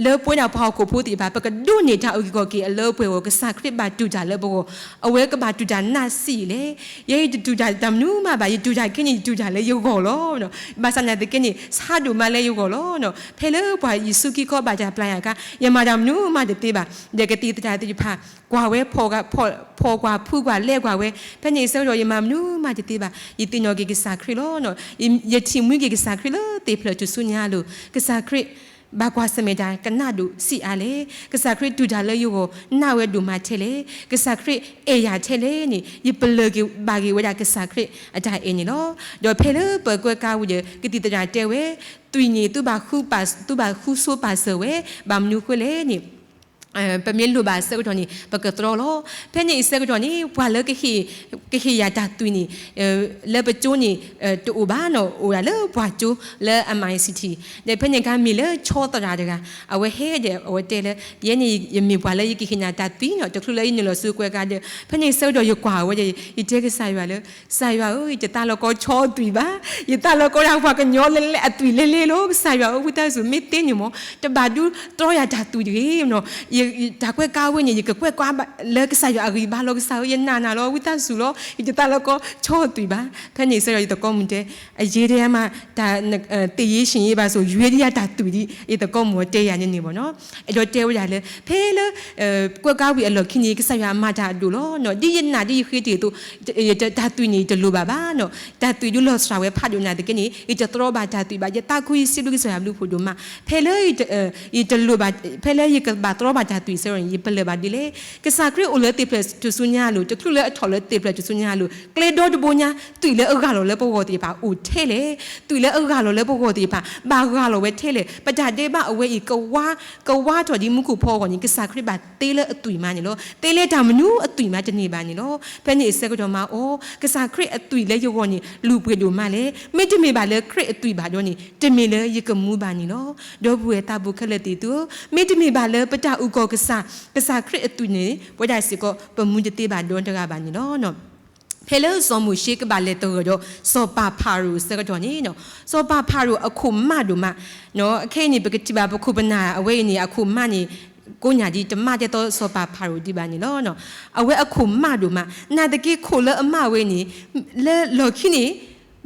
လၢပဝဲဒၣ်ပှၤဟီၣ်ခိၣ်ဖိသ့ၣ်တဖၣ် ပကဒိးန့ၢ်တၢ်အုၣ်က့ၤခီၣ်က့ၤအလၢပှဲၤအဂီၢ် ကစၢ်ခရံာ်ဘၣ်တူၢ်တၢ်လၢပဂီၢ်, အဝဲကဘၣ်တူၢ်တၢ်နးစံးလဲၣ်. ယဲယတတူၢ်တၢ်တၢ်မနုၤမးဘၣ်, ယတူၢ်တၢ်ခဲန့ၣ် ယတူၢ်တၢ်လၢယဂီၢ်လီၤ. ဘၣ်ဆၣ်နာ်သက့န့ၣ် ဆါဒိၣ်မးလၢယဂီၢ်လီၤ. ဖဲလၢပှၤယ့ၣ်ၡူးခံခီဘၣ်တၢ်ပျၢ်ယၤအခါ ယမၤတၢ်မနုၤမးတသ့ဘၣ်, ဒီးကသံၣ်သရၣ်သ့ၣ်တဖၣ် ကွၢ်ဝဲ ဖီၣ်ကွၢ်ဖုကွၢ်လဲၤကွၢ်ဝဲ, ဖဲန့ၣ်အဆၢကတီၢ် ယမၤမနုၤမးတသ့ဘၣ်, ယသ့ၣ်နီၣ်က့ၤကစၢ်ခရံာ်လီၤ. ယထံၣ်မှံက့ၤကစၢ်ခရံာ်လၢသ့ၣ်ဖျၢၣ်ထူၣ်စုညါအလိၤ, ကစၢ်ခရံာ် ဘၣ်ကွၢ်ဆၢၣ်မဲာ်တၢ်ကနၣ်ဒိၣ်စံးအါလဲၣ်, ကစၢ်ခရံာ်တူၢ်တၢ်လၢယဂီၢ် နၢ်ဝဲဒိၣ်မးထဲလဲၣ်, ကစၢ်ခရံာ်အဲၣ်ယၤထဲလဲၣ်န့ၣ် ယပလၢၢ်က့ၤဘၣ်က့ၤဝဲဒၣ်ကစၢ်ခရံာ်အတၢ်အဲၣ်န့ၣ်လီၤ. ဒီးဖဲလၢပကွဲးကးဝံၤဒီး ကသံၣ်သရၣ်တဲဝဲ, သွံၣ်န့ၣ် သုဘၣ်ဃူပာ်, သုဘၣ်ဃူဆိပာ်စၢၤဝဲ, ဘၣ်မနုၤဃိလဲၣ်န့ၣ် ပမ့ၢ်လိၣ်ဘၣ်အဆၢကတီၢ်န့ၣ် ပကတြီလီၤ. ဖဲန့ၣ်အဆၢကတီၢ်န့ၣ် ပှၤလၢကဟ့ၣ်, ကဟ့ၣ်ယၤတၢ်သွံၣ်န့ၣ် လၢပကၠိန့ၣ် တအိၣ်ဘၣ်နီၤ, အိၣ်ဒၣ်လၢပှၤကၠိလၢအမၤအံၤစံးထံး, ဒီးဖဲန့ၣ်အခါမ့ၢ်လၢဆီသရၣ်တဂၤ အဝဲဟဲဒီး အဝဲတဲလၢ ယဲန့ၣ် ယမ့ၢ်ပှၤလၢယကဟ့ၣ်နၤတၢ်သွံၣ်နီၤ, တချုးလၢယနုာ်လီၤဆူကွဲးကးဒီး, ဖဲန့ၣ်အဆၢကတီၢ်ယကွၢ်ဝဲဒီး ယတဲကစၢ်ယွၤလၢ ကစၢ်ယွၤဧၢ, ယတသးလီၤကီဆီသွံၣ်ဘၣ်, ယသးလီၤကီဒၣ်ပှၤကညီလၢအသွံၣ်လဲၤလဲၤလီၤ. ကစၢ်ယွၤဧၢ, ဝံသးစူၤ မ့ၢ်သ့န့ၣ်မ့ၢ် တဘၣ်ဒုးတြီယၤတၢ်သွံၣ်တဂ့ၤနီၤ, ယ တၢ်ကွဲးကါဝဲန့ၣ် ယကကွဲးကါလၢကစၢ်ယွၤအဂံၢ်ဘါလီၤ. ကစၢ်ဧၢ, ယနာ်နၤလီၤ, ဝံသးစူၤလီၤ, ယတသးလီကီၢ်ဆီၣ်အသွံၣ်ဘၣ်. ဖဲန့ၣ်အဆၢကတီၢ် ယသကိးမုၣ်တဲ, အယ့ဒဲမး, တၢ်, သ့ၣ်ယ့ၣ်ဆံးယ့ၣ်ဘၣ်ဆိၣ် ယွဲဒ်ယၤတၢ်သွံၣ်ဒံး, ယသကိးမုၣ်အီၤတဲယၤန့ၣ်န့ၣ်ဘၣ်နီၤ. အဲၣ်ဒိးတဲဝဲဒၣ်လၢ ဖဲလၢ ကွဲးကါဝံၤအလီၢ်ခံန့ၣ် ကစၢ်ယွၤမၤတၢ်အဒိၣ်လီၤ. ဒ်ယနာ်ဒ်ယဃ့တ့ၢ်အသိး, တၢ်သွံၣ်န့ၣ် ယတလိၣ်ဘၣ်ဘၣ်နီၤ. တၢ်သွံၣ်ဒုးလီၤစှၤဝဲဖးဒိၣ်နာ်သက့န့ၣ် ယတတြီဘၣ်တၢ်သွံၣ်ဘၣ်. ယသးခုယစံးဘျုးကစၢ်ယွၤဘျုးဖးဒိၣ်မး. ဖဲလၢ ယတလိၣ်ဘၣ်, ဖဲလၢယကဘၣ်တြီဘၣ်တၢ်သွံၣ်အဆၢကတီၢ်န့ၣ် ယပလၢၢ်ဘၣ်ဒ်လဲၣ်. ကစၢ်ခရံာ်အိၣ်လၢသ့ၣ်ဖျၢၣ်တစူညါအလိၤ, တချုးလၢအထီၣ်လၢသ့ၣ်ဖျၢၣ်တစူညါအလိၤ, ကျဲဒီတဘိညါ သွံၣ်လၢအရၤလီၤလၢပဂီၢ်သ့ၣ်တဖၣ်အိၣ်ထဲလဲၣ်. သွံၣ်လၢအရၤလီၤလၢပဂီၢ်သ့ၣ်တဖၣ် ဘၣ်ရၤလီၤဝဲထဲလဲၣ်. ပတၢ်ဒဲးဘးအဝဲအံၤ ကဝါထီၣ်ဒ်မူခိၣ်ဖီအဂီၢ်န့ၣ် ကစၢ်ခရံာ်ဘၣ်သ့လၢအသွံၣ်မးန့ၣ်လီၤ. သ့လၢတၢ်မနုၤအသွံၣ်မးတန့ၢ်ဘၣ်န့ၣ်လီၤ. ဖဲန့ၣ်အဆၢကတီၢ်မးအီၤ, ကစၢ်ခရံာ်အသွံၣ်လၢယဂီၢ်န့ၣ် လူၤပှဲၤဒိၣ်မးလဲၣ်. မ့တမ့ၢ်ဘၣ်လၢခရံာ်အသွံၣ်ဘၣ်ဒီးန့ၣ် တမ့ၢ်လၢယကမူဘၣ်န့ၣ်လီၤ. ဒီပုၢ်ဝဲၢ်သးဘိခဲလၢာ်သ့ၣ်သုဧၢ, မ့တမ့ၢ်ဘၣ်လၢပတၢ်အုၣ်ကီၤကစၢ်, ကစၢ်ခရံာ်အသွံၣ်န့ၣ် ပဝဲဒၣ်စ့ၢ်ကီး ပမူတသ့ဘၣ်ဒီတဂၤဘၣ်န့ၣ်လီၤ. ဖဲလၢစီၤမိၤၡ့ကဘၣ်လဲၤသဂၢၢ်ဒီးစီၤပၤဖၤရိၤအဆၢကတီၢ်န့ၣ်, စီၤပၤဖၤရိၤအခိၣ်မးဒိၣ်မး, အခဲအံၤန့ၣ် ပကထံၣ်ဘၣ်ပခိၣ်ပနၢ်အဝဲအံၤန့ၣ် အခိၣ်မးန့ၣ် ကိးညၣ်ဒ်တမးဒ်သိးစီၤပၤဖၤရိၤဒံးဘၣ်န့ၣ်လီၤ. အဝဲအခိၣ်မးဒိၣ်မး, နာ်သက့ခိၣ်လၢအမးဝဲန့ၣ် လၢလီၢ်ခံန့ၣ်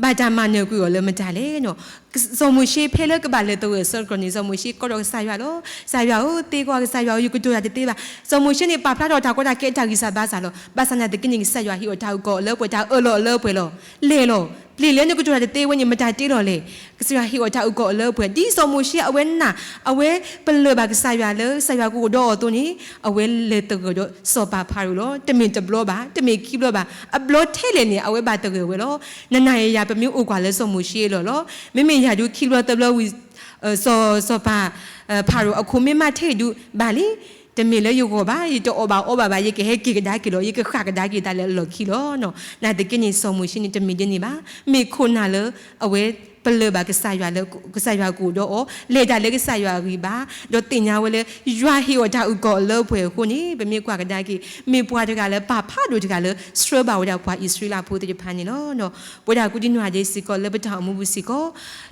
ဘၣ်တၢ်မၤနၢၤကွံာ်အီၤလၢမတၤလဲၣ်. စီၤမိၤၡ့ဖဲလၢကဘၣ်လဲၤသဂၢၢ်အဆၢကတီၢ်န့ၣ် စီၤမိၤၡ့ကိးထီၣ်ကစၢ်ယွၤလီၤ. ကစၢ်ယွၤဧၢ, သ့ကွၢ်ကစၢ်ယွၤဧၢ, ယကတိၤတၢ်တသ့ဘၣ်. စီၤမိၤၡ့န့ၣ် ပာ်ဖျါထီၣ်တၢ်ကီတၢ်ခဲအတၢ်ဂံၢ်စၢ်ဘါစၢ်လီၤ. ဘၣ်ဆၣ်နာ်သက့န့ၣ် ကစၢ်ယွၤဟ့ၣ်အီၤတၢ်အုၣ်ကီၤအလၢပှဲၤ, တၢ်အၢၣ်လီၤအလၢပှဲၤလီၤ. လဲၤလီၤ, ပျ့ၤလၢနကတိၤတၢ်တသ့ဝဲန့ၣ် မတၤတ့လီၤလဲၣ်. ကစၢ်ယွၤဟ့ၣ်အီၤတၢ်အုၣ်ကီၤအလၢပှဲၤ, ဒ်စီၤမိၤၡ့အဝဲနာ်, အဝဲပလၢၢ်ဘၣ်ကစၢ်ယွၤလၢကစၢ်ယွၤကအိၣ်ဒီးအီၤအသိးန့ၣ် အဝဲလဲၤသဂၢၢ်ဒီးစီၤပၤဖၤရိၤလီၤ. တမ့ၢ်တဘျီဘၣ်, တမ့ၢ်ခံဘျီဘၣ်, အဘျီထဲလဲၣ်န့ၣ် အဝဲဘၣ်သဂၢၢ်ဝဲလီၤ. နၤနၤယၤယၤ ပမ့ၢ်အိၣ်ကွၢ်လၢစီၤမိၤၡ့အလီၢ်လီၤ. မ့မ့ၢ်ယၤဒုးခံဘျီသၢဘျီဝံၤ စီၤ, စီၤပၤဖၤရိၤအခိၣ်မ့ၢ်မးထဲအံၤဒုး ဘၣ်လံ, တမ့ၢ်လၢယဂီၢ်ဘၣ်, ယတအီၣ်ဘၣ်အီဘၣ်ဘၣ်, ယကဟဲက့ၤကဒါက့ၤလီၤ, ယကဃၣ်ကဒါက့ၤသးလၢအလီၢ်ခံလီၤ. နာ်သက့န့ၣ် စီၤမိၤၡ့န့ၣ် တမ့ၢ်ဒ်န့ၣ်ဘၣ်. မ့ၢ်ခိၣ်နၢ်လၢအဝဲပလၢၢ်ဘၣ်ကစၢ်ယွၤလၢကစၢ်ယွၤကအိၣ်ဒီးအီၤ, လဲၤတၢ်လၢကစၢ်ယွၤအဂံၢ်ဘါ, ဒီးသ့ၣ်ညါဝဲလၢ ယွၤဟ့ၣ်အီၤတၢ်အုၣ်ကီၤအလၢပှဲၤအဃိန့ၣ် ပမ့ၢ်ကွၢ်ကဒါက့ၤ မ့ၢ်ပှၤတဂၤလၢပာ်ဖးဒိၣ်တဂၤလၢ ဆှၢဘၣ်ဝဲဒၣ်ပှၤအံၣ်စရ့လးဖိသ့ၣ်တဖၣ်န့ၣ်လီၤ. ပဝဲဒၣ်ကူဒံနီၢ်ဂၤဒဲးစ့ၢ်ကီးလၢပတၢ်အိၣ်မူပူၤစ့ၢ်ကီး,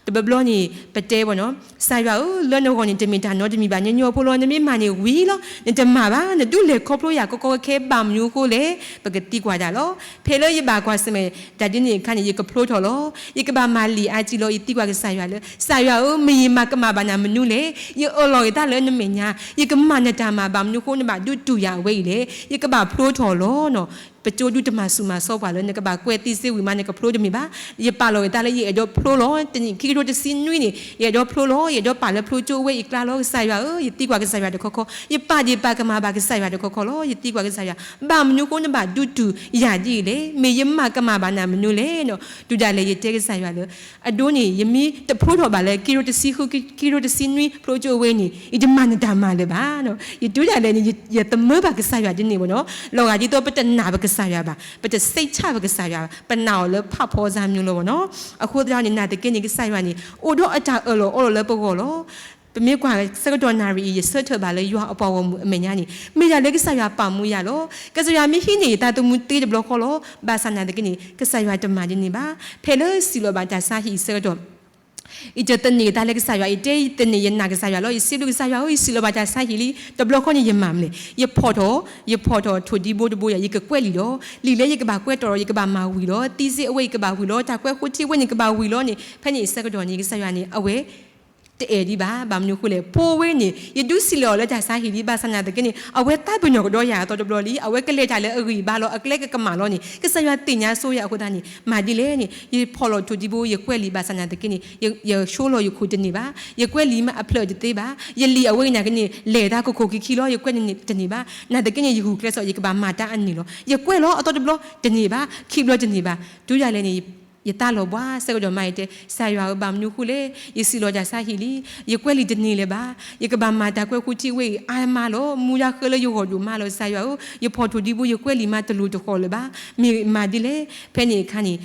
တဘျီဘျီန့ၣ် ပတဲဘၣ်နီၤ, ကစၢ်ယွၤဧၢ, လၢနဂီၢ်န့ၣ် တမ့ၢ်တၢ်နီတမံၤဘၣ်, နညီဖိလီၤ, နမ့ၢ်မၤန့ၣ်ဝံၤလီၤ, နတမၤဘၣ်, နဒုးလဲၤခီဖျိယၤကီကီခဲခဲ ဘၣ်မနုၤအဃိလဲၣ်. ပကသံကွၢ်တၢ်လီၤ. ဖဲလၢယဘၣ်ကွၢ်ဆၢၣ်မဲာ်တၢ်ဒ်န့ၣ်အခါန့ၣ် ယကဖျိထီၣ်လီၤ. ယကဘၣ်မၤလံာ်အါကံလီၤ. ယသံကွၢ်ကစၢ်ယွၤလၢ ကစၢ်ယွၤဧၢ, မ့ၢ်ယမၤကမၣ်ဘၣ်နၤမနုၤလဲၣ်. ယအၢၣ်လီၤက့ၤသးလၢနမဲာ်ညါ, ယကမၤနတၢ်မၤ ဘၣ်မနုၤအဃိနဘၣ်ဒုးတူၢ်ယၤအဝဲအံၤလဲၣ်. ယကဘၣ်ဖျိထီၣ်လီၤ. ပကၠိဒုးတမၤဆူၣ်မၤစီပှၤလၢ နကဘၣ်ကွဲးသံစ့ဝံၤမး နကဖျိတမ့ၢ်ဘၣ်. ယပာ်လီၤက့ၤသးလၢယအဲၣ်ဒိးဖျိလီၤ. တနံၣ်ခံကထိတဆံနွံန့ၣ် ယအဲၣ်ဒိးဖျိလီၤ. ယအဲၣ်ဒိးပာ်လၢဖျိကၠိဝဲအံၤအကျါလီၤ. ကစၢ်ယွၤဧၢ, ယသံကွၢ်ကစၢ်ယွၤတခီခီ, ယပာ်ဒ့ၣ်ပာ်ကမၣ်ဘၣ်ကစၢ်ယွၤတခီခီလီၤ. ယသံကွၢ်ကစၢ်ယွၤ, ဘၣ်မနုၤအဃိနဘၣ်ဒုးတူၢ်ယၤဒ်အံၤလဲၣ်. မ့ၢ်ယမၤကမၣ်ဘၣ်နၤမနုၤလဲၣ်. တုၤဒၣ်လဲာ်ယတဲကစၢ်ယွၤလၢ အဒိန့ၣ် ယမ့ၢ်တဖျိထီၣ်ဘၣ်လၢ ခံကထိတဆံဃု, ခံကထိတဆံနွံ ဖျိကၠိဝဲန့ၣ် ယတမၤနတၢ်မၤလၢၤဘၣ်. ယတုၤဒၣ်လဲာ်န့ၣ် ယသမၢဘၣ်ကစၢ်ယွၤဒ်န့ၣ်ဘၣ်နီၤ. လီၤဂာ်ဒ်သိးပတနာ်ပကစၢ်ယွၤဘၣ်, ပတစိတ်ချပကစၢ်ယွၤဘၣ်, ပနာ်အီၤလၢဖးဖီစၢ်မနုၤလီၤဘၣ်နီၤ. အဃိသတးန့ၣ် နာ်သက့န့ၣ် ကစၢ်ယွၤန့ၣ် အိၣ်ဒီးအတၢ်အၢၣ်လီၤအီလီၤလၢပဂီၢ်လီၤ. ပမ့ၢ်ကွၢ်ဆၢကတီၢ်နၣ်ရံၣ်အံၤ ယဆၢထၢၣ်ဘၣ်လၢယွၤအပှၤဂီၢ်မုၢ်အမဲာ်ညါန့ၣ် မ့ၢ်ဒၣ်လၢကစၢ်ယွၤပာ်မူယၤလီၤ. ကစၢ်ယွၤမ့ၢ်ဟံးန့ၢ်ယသးသမူသ့တဘျီဃီလီၤ. ဘၣ်ဆၣ်နာ်သက့န့ၣ် ကစၢ်ယွၤတမၤဒ်န့ၣ်ဘၣ်. ဖဲလၢစံၣ်လီၤဘၣ်တၢ်ဆါဟံၣ်အဆၢကတီၢ် ယတသန့ၤသးလၢကစၢ်ယွၤ, ယတဲယသန့ၤယနာ်ကစၢ်ယွၤလီၤ. ယစံးဘျုးကစၢ်ယွၤဧၢ, ယစံၣ်လီၤဘၣ်တၢ်ဆါဟံၣ်လံ. တဘျီဃီန့ၣ် ယမၤမနုၤလဲၣ်. ယဖီၣ်ထီၣ်, ယဖီၣ်ထီၣ်ထိၣ်ဒံဘိတဘိယၤ, ယကကွဲးလံာ်လီၤ. လံာ်လၢယကဘၣ်ကွဲးတီၤဒီး ယကဘၣ်မၤဝံၤလီၤ. သံစ့အဝဲအံၤကဘၣ်ဝံၤလီၤ. တၢ်ကွဲးဃိထံဝဲန့ၣ်ကဘၣ်ဝံၤလီၤန့ၣ် ဖဲန့ၣ်အဆၢကတီၢ်န့ၣ် ကစၢ်ယွၤန့ၣ် အဝဲ တအဲၣ်ဒံးဘၣ်. ဘၣ်မနုၤအဃိလဲၣ်. ဖိဝဲန့ၣ် ယဒုးစံၣ်လီၤအီၤလၢတၢ်ဆါဟံၣ်လံ. ဘၣ်ဆၣ်နာ်သက့န့ၣ် အဝဲသးပ့ၤနီၣ်ကဒီးယၤအသီတဘျီလံ. အဝဲကလဲၤတၢ်လၢအဂံၢ်အဘါလီၤ. အကျဲကကမၣ်လီၤန့ၣ် ကစၢ်ယွၤသ့ၣ်ညါဆိယၤအဃိသတးန့ၣ် မၤဒ်လဲၣ်န့ၣ် ယဖီၣ်လီၤထိၣ်ဒံဘိ ယကွဲးလံာ် ဘၣ်ဆၣ်နာ်သက့န့ၣ် ယဆိလီၤယခိၣ်တန့ၢ်ဘၣ်. ယကွဲးလံာ်မးအဖျၢၣ်တသ့ဘၣ်. ယလံာ်အဝဲအံၤနာ်က့န့ၣ် လဲၤတၢ်ခိၣ်ခိၣ်ခံခံလီၤ. ယကွဲးတန့ၢ်ဘၣ်. နာ်သက့န့ၣ် ယဂုာ်ကျဲးစၢး ယကဘၣ်မၤတၢ်အန့ၣ်လီၤ. ယကွဲးလီၤအသီတဘျီ တန့ၢ်ဘၣ်. ခံဘျီတန့ၢ်ဘၣ်. တုၤဒၣ်လဲာ်န့ၣ် ယသးလီၤဘှါဆၢကတီၢ်မး ယတဲ ကစၢ်ယွၤဧၢ, ဘၣ်မနုၤအဃိလဲၣ်. ယစံၣ်လီၤတၢ်ဆါဟံၣ်လံ. ယကွဲးလံာ်တန့ၢ်လၢၤဘၣ်. ယကဘၣ်မၤတၢ်ကွဲးဃိထံဝဲအံၤအါမးလီၤ. မူဒါဃၢလၢယဂီၢ်ဒိၣ်မးလီၤ. ကစၢ်ယွၤဧၢ, ယဖီၣ်ထိၣ်ဒံဘိ ယကွဲးလံာ်မးတလိၤတဃီၤလၢၤဘၣ်. မ့ၢ်မၤဒ်လဲၣ်. ဖဲန့ၣ်အခါန့ၣ်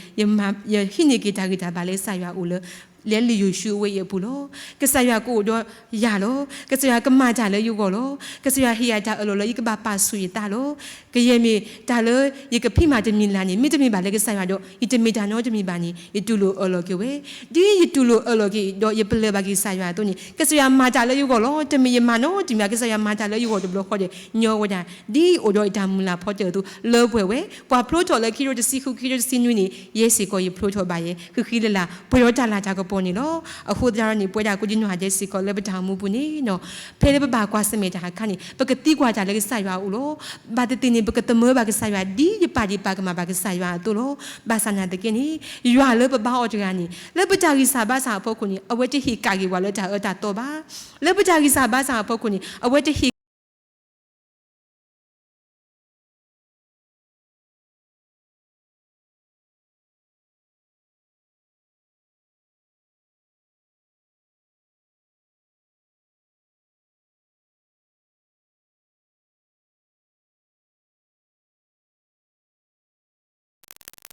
ယဟံးန့ၢ်က့ၤတၢ်ဂံၢ်တၢ်ဘါလၢကစၢ်ယွၤအအိၣ်လၢ လဲၤလၢယိၤၡူအဝ့ၢ်အံၤအပူၤလီၤ. ကစၢ်ယွၤကအိၣ်ဒီးယၤလီၤ. ကစၢ်ယွၤကမၤတၢ်လၢယဂီၢ်လီၤ. ကစၢ်ယွၤဟ့ၣ်ယၤတၢ်အၢၣ်လီၤလၢယကဘၣ်ပာ်ဆူၣ်ယသးလီၤ. ကယဲၢ်မ့ၢ်တၢ်လၢယကဖံးမၤတမံၤလၢ်လၢ်န့ၣ် မ့တမ့ၢ်ဘၣ်လၢကစၢ်ယွၤဒီး ယတမ့ၢ်တၢ်နီတမံၤဘၣ်န့ၣ် ယတူၢ်လိာ်အၢၣ်လီၤက့ၤဝဲ. ဒ်ယတူၢ်လိာ်အၢၣ်လီၤက့ၤဒီးယပလၢၢ်ဘၣ်က့ၤကစၢ်ယွၤအသိးန့ၣ် ကစၢ်ယွၤမၤတၢ်လၢယဂီၢ်လီၤ. တမ့ၢ်ယမၤနီတမံၤဘၣ် ကစၢ်ယွၤမၤတၢ်လၢယဂီၢ်တဘျီဃီဒီး ညီဝဲဒၣ် ဒ်အိၣ်ဒီးယတၢ်မုၢ်လၢ်ဖီတၢၣ်အသိး လၢပှဲၤဝဲ ပှၤဖျိထီၣ်လၢခံကထိတဆံဃု ခံကထိတဆံနွံန့ၣ် ယဲစ့ၢ်ကီးယဖျိထီၣ်ဘၣ်ယဲ ဃံဃံလၤလၤ ပှဲၤဒီးတၢ်လၤတၢ်ကပီၤန့ၣ်လီၤ. အဃိသတးဒီးန့ၣ် ပဝဲဒၣ်ကိးဒံနီၢ်ဒဲးစ့ၢ်ကီးလၢပတၢ်အိၣ်မူပူၤန့ၣ် ဖဲလၢပဘၣ်ကွၢ်ဆၢၣ်မဲာ်တၢ်အခါန့ၣ် ပကသံကွၢ်တၢ်လၢကစၢ်ယွၤအအိၣ်လီၤ. ဘၣ်သ့ၣ်သ့ၣ်န့ၣ် ပကသမၢဘၣ်ကစၢ်ယွၤ ဒ်ယပာ်ဒံးပာ်ကမၣ်ဘၣ်ကစၢ်ယွၤအသိးလီၤ. ဘၣ်ဆၣ်နာ်သက့န့ၣ် ယွၤလၢပဘါအီၤတဂၤန့ၣ် လၢပတၢ်ဂံၢ်စၢ်ဘါစၢ်အဖီခိၣ်န့ၣ် အဝဲတဟ့ၣ်ကၣ်က့ၤပှၤလၢတၢ်အၢတၢ်သီဘၣ်. လၢပတၢ်ဂံၢ်စၢ်ဘါစၢ်အဖီခိၣ်န့ၣ် အဝဲတဟ့ၣ်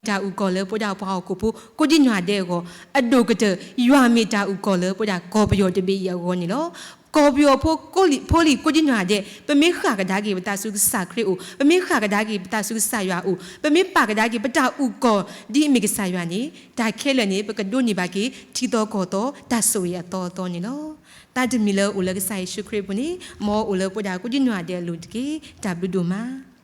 တၢ်အုၣ်ကီၤလၢပဝဲဒၣ်ပှၤဟီၣ်ခိၣ်ဖိ ကိးဒံနီၢ်ဒဲးအဂီၢ်, အဒိၣ်ကတၢၢ် ယွၤမ့ၢ်တၢ်အုၣ်ကီၤလၢပဝဲဒၣ်ကီၢ်ပယီၤတဘ့ၣ်အံၤအဂီၢ်န့ၣ်လီၤ. ကီၢ်ပယီၤဖိ ဖိလံၤကိးဒံနီၢ်ဒဲး ပမ့ၢ်ဃၣ်ကဒါက့ၤပသးဆူကစၢ်ခရံာ်အအိၣ်, ပမ့ၢ်ဃၣ်ကဒါက့ၤပသးဆူကစၢ်ယွၤအအိၣ်, ပမ့ၢ်ပာ်ကဒါက့ၤပတၢ်အုၣ်ကီၤဒ်အမ့ၢ်ကစၢ်ယွၤန့ၣ် တၢ်ခဲလၢာ်န့ၣ် ပကဒိးန့ၢ်ဘၣ်က့ၤ ထံသီကီၢ်သီ တၢ်ဆိၣ်ဂ့ၤအသီအသီန့ၣ်လီၤ. သးတမံၤလၢအိၣ်လၢကစၢ်ယ့ၣ်ၡူးခရံာ်အပူၤန့ၣ် မ်အအိၣ်လၢပဝဲဒၣ်ကိးဒံနီၢ်ဒဲးအလိၤတက့ၢ်. တၢ်ဘျုးဒိၣ်မး.